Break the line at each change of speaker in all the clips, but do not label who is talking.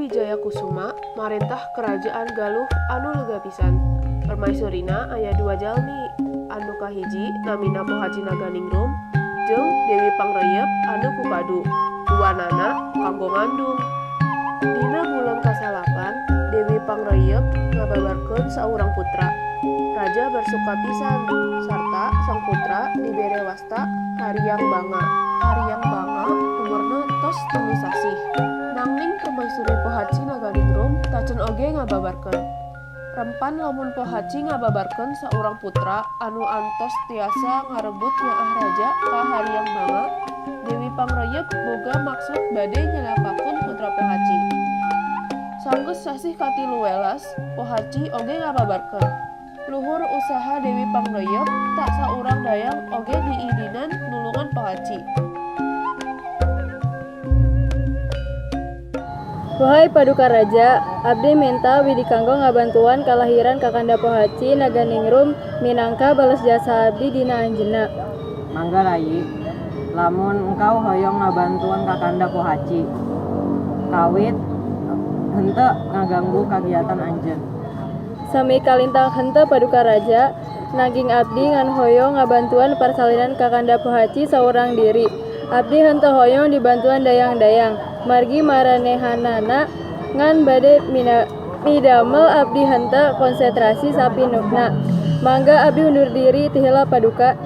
Wijaya Kusuma marentah Kerajaan Galuh anu lega pisan. Permaisurina aya dua jalmi, anu kahiji namina Pohaci Naganingrum jeung Dewi Pangreyep anu kupadu. Duanana kanggo ngandung. Dina bulan kasalapan, Dewi Pangreyep ngababarkeun saurang putra. Raja bersuka pisan sarta sang putra dibere wasta Hariang Banga. Hariang Banga umurna tos 3 sasih. Nanging permaisuri Pohaci Naganingrum tacan oge ngababarkeun. Rempan lamun Pohaci ngababarkeun saurang putra anu antos tiasa ngarebut nyaah raja ka Hariang Banga, Dewi Pangreyep boga maksud bade nyelakakeun putra Pohaci. Sanggeus sasih ka-13, Pohaci oge ngababarkeun. Luhur usaha Dewi Pangreyep, tak saurang dayang oge diidinan nulungan Pohaci.
Wahai Paduka Raja, abdi menta widi kanggo ngabantuan kalahiran Kakanda Pohaci Naganingrum minangka bales jasa abdi dina anjeunna.
Mangga, Rayi, lamun engkau hoyong ngabantuan Kakanda Pohaci. Kawit henteu ngaganggu kagiatan anjeun.
Sami kalintang henteu, Paduka Raja, nanging abdi ngan hoyong ngabantuan parsalinan Kakanda Pohaci saurang diri. Abdi henteu hoyong dibantuan dayang-dayang, margi maranehanana ngan bade midamel abdi henteu konsentrasi sapinuhna. Mangga abdi undur diri ti heula, Paduka.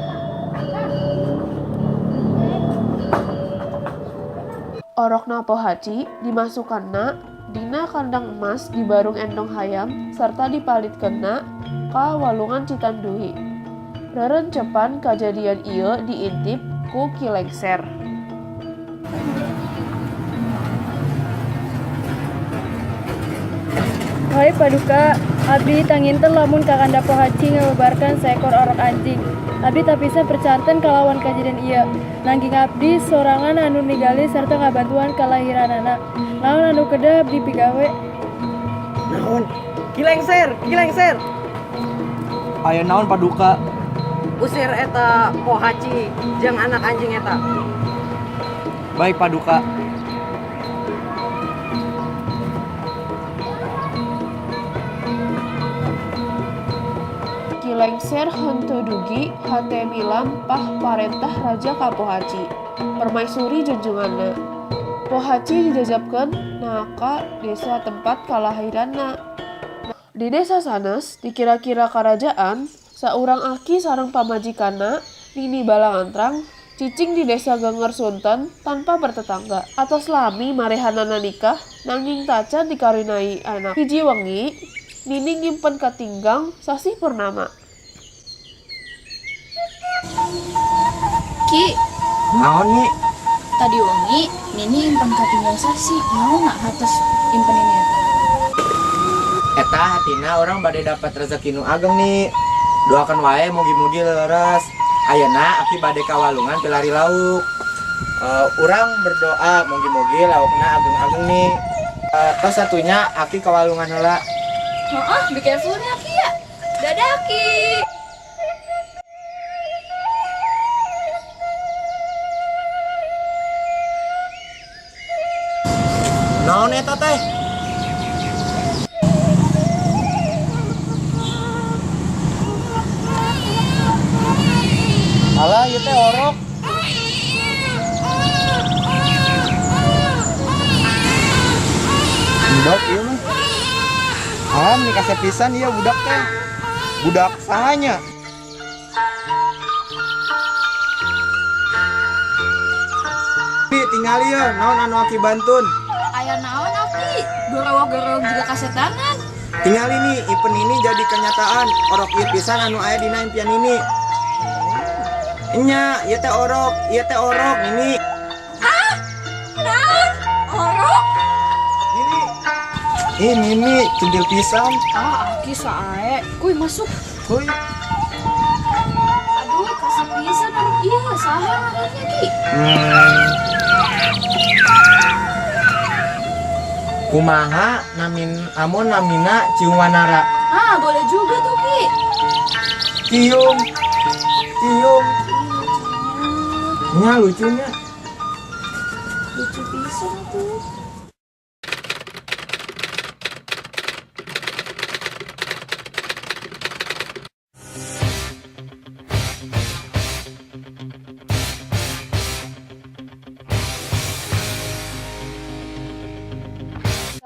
Orokna Pohaci dimasukanna dina kandang emas dibarung endong hayam sarta dipalitkeunna ka walungan Citanduy. Rerencepan kajadian ieu diintip ku Ki Lengser.
Wahai Paduka, abdi tanginten lamun Kakanda Pohaci ngababarkeun saekor orok anjing. Abdi tapisan percanten kalawan kajadian ieu. Nanging abdi sorangan anu nigali sarta ngabantuan kalahiranana. Naon anu kedah abdi pigawe?
Naon? Ki Lengser, Ki Lengser.
Aya naon, Paduka?
Usir eta Pohaci jeung anak anjing eta.
Baik, Paduka.
Ki Lengser henteu dugi hate milampah parentah raja ka Pohaci. Permaisuri junjunganna. Pohaci dijajabkeun na ka desa tempat kalahiranna. Di desa sanes di kira-kira karajaan, saurang aki sareng pamajikanna, Nini Balangantrang, cicing di desa Genger Sunten tanpa bertetangga. Atos lami marehanana nikah, nanging tacan dikaruniai anak. Hiji wengi, Nini nyimpen katinggang sasih purnama.
Ki,
Naon, Ni?
Tadi wengi Nini impen katinggal sasi. Naon nak hartos impen ini eta?
Eta hatina urang bade dapat rezeki nu ageng, nih. Doakan wae mugi-mugi leres. Ayeuna aki bade ka walungan pilari lauk. Urang berdoa mugi-mugi laukna ageng-ageng, nih. Tos atuh nya, aki ka walungan heula.
Heeh, be careful nya, Ki, ya. Dadah, Ki.
Naon eta teh? Alah, ieu teh orok. Budak ieu mah. Ah, meni kasep pisan ieu budak teh. Budak saha nya? Pi, tingali ya, naon anu aki bantun.
Aya naon, Aki? Gorowok-gorowok juga kasetanan.
Tingali nih, impen ini jadi kenyataan. Orok ieu pisan anu aya dina impian ini. Nya, ieu teh orok, ieu teh orok ini.
Naon? Orok?
Ini. Ih, Nini, centil pisan.
Ah, Aki sae. Kuy, masuk.
Kuy.
Aduh, kasep pisan orok ieu. Saha ngaranna, Ki?
Kumaha namin amun namina Ciung Wanara?
Ah, boleh juga tuh, Ki.
Ciung. Ciung. Nya lucunya.
Lucu pisan tuh.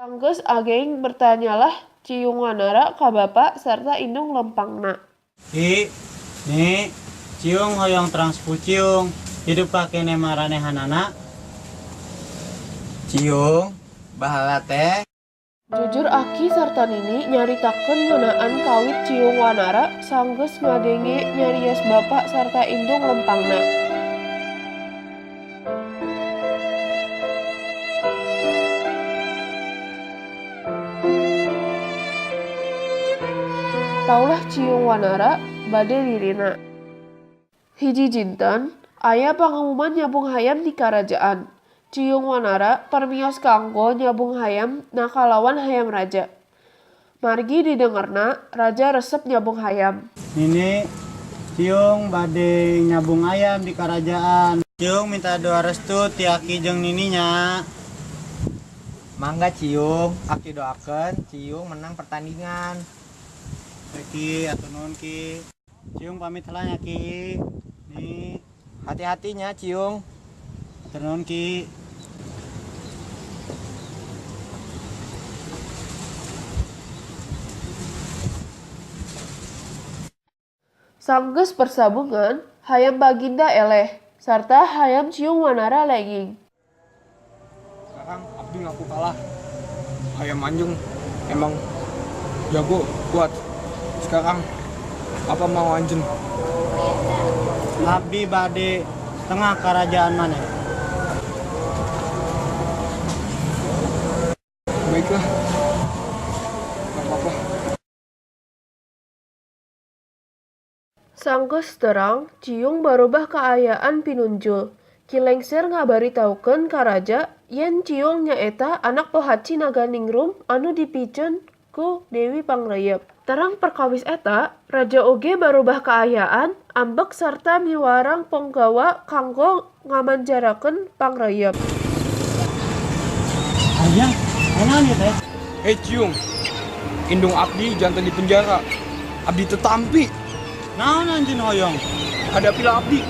Sanggeus ageng bertanyalah Ciung Wanara ka bapa sarta indung lempangna.
Ki, Ni, Ciung hoyong terang sepuh Ciung, hidup keneh maranehanana?
Ciung, bahala teh.
Jujur aki sarta nini nyaritakeun ngeunaan kawit Ciung Wanara sanggeus ngadenge nyarios bapa sarta indung lempangna. Taulah Ciung Wanara bade dirina. Hiji jinten aya pangumuman nyabung hayam di karajaan. Ciung Wanara permios kanggo nyabung hayam na kalawan hayam raja. Margi didengerna raja resep nyabung hayam.
Nini, Ciung bade nyabung ayam di kerajaan. Ciung minta doa restu ti aki jeung nininya.
Mangga Ciung, aki doakeun Ciung menang pertandingan.
Ki, hatur nuhun Ki. Ciung pamit heula nya Ki. Nih,
Hati-hatinya Ciung.
Hatur nuhun Ki.
Sanggeus persabungan, hayam baginda eleh sarta hayam Ciung Wanara lenging.
Sekarang abdi ngaku kalah. Hayam anjung emang jago, kuat. Sekarang apa mau anjeun?
Abdi bade setengah kerajaan maneh.
Baiklah. Gak apa-apa.
Sanggeus terang, Ciung barobah kaayaan pinunjul. Ki Lengser ngabaritaukeun ka raja yen Ciung nyaeta anak Pohaci Naganingrum anu dipiceun ku Dewi Pangreyep. Terang perkawis eta, raja oge barobah kaayaan, ambek sarta miwarang ponggawa kanggo ngamanjarakeun Pangreyep.
Ayah, naon ieu teh?
Hei Ciung, indung abdi janten di penjara. Abdi tetampi,
Naon anjeun hoyong?
Hadapilah abdi.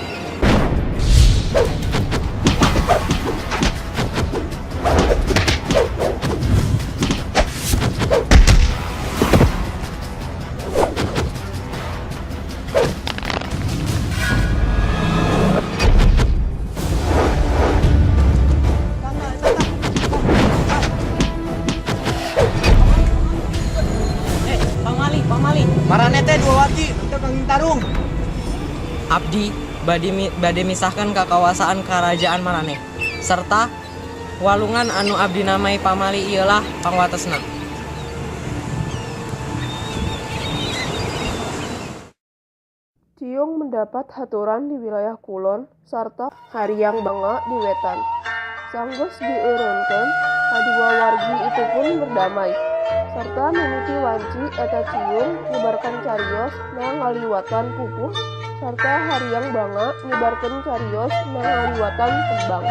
Eh, pamali, pamali.
Marane teh dua wati teu kenging tarung.
Abdi bade misahkan kakawasaan kerajaan maraneh serta walungan anu abdi namai pamali ieulah pangwatesna.
Ciung mendapat haturan di wilayah kulon sarta Hariang Banga di wetan. Sanggeus dieureunkeun, kadua wargi itu pun berdamai sarta mimiti wanci eta Ciung nyebarkan carios na ngaliwatan pupuh sarta Hariang Banga nyebarkeun carios na ngaliwatan tembang.